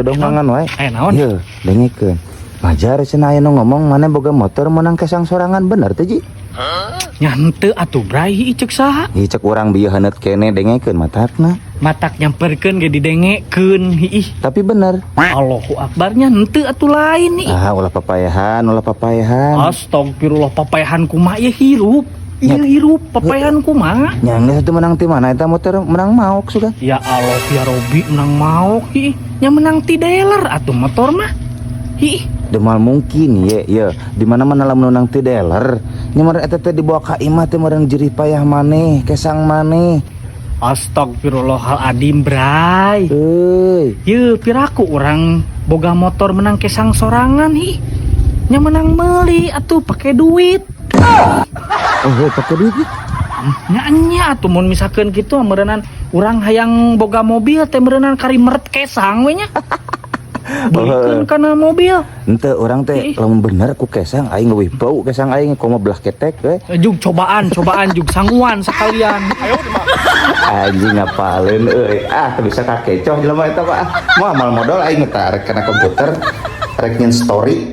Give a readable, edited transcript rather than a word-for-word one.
Dodongangan wae. Aya naon? Ieu, dengekeun. Majar cenah aya nu ngomong maneh boga motor menang kesang sorangan, bener teh, Ji? Nya henteu atuh, Bray, ih, cek saha? Ih, cek urang bieu haneut kene, dengekeun matakna. Matak nyamperkeun ge didengekeun, ih. Tapi bener. Allahu akbar, nya henteu atuh, lain ih. Ah, ulah papayahan, ulah papayahan. Astagfirullah, papayahan kumaha ya hirup? Iya hirup, papayahan kumaha? Nya geus atuh, menang ti mana eta motor, menang maok sudah. Ya Allah ya Robi, menang maok ih. Nya menang ti dealer atuh motor mah. Ih. Demal mungkin ye ye di mana mana lamun menang ti dealer. Nya meureun eta teh dibawa ka imah teh meureun jerih payah maneh, kesang maneh. Astagfirullahaladzim, Bray. Euy. Ye, piraku orang boga motor menang kesang sorangan ih. Nya menang meuli atuh pake duit. Oh, heuh, pake duit ih. Nya nya atuh, mun misalkeun kitu meureunan urang hayang boga mobil teh meureunan kari meret kesang we nya. Belikeun kana mobil. Henteu, urang teh Ih. Lamun bener ku kesang aing leuwih bau kesang aing komo belah ketek we. Jug cobaan, cobaan jug sanguan sekalian. Anjing, ngapalin euy. Ah, bisa kakecoh jelema eta mah. Moal modal aing teh, rek kana komputer, rek nyen story.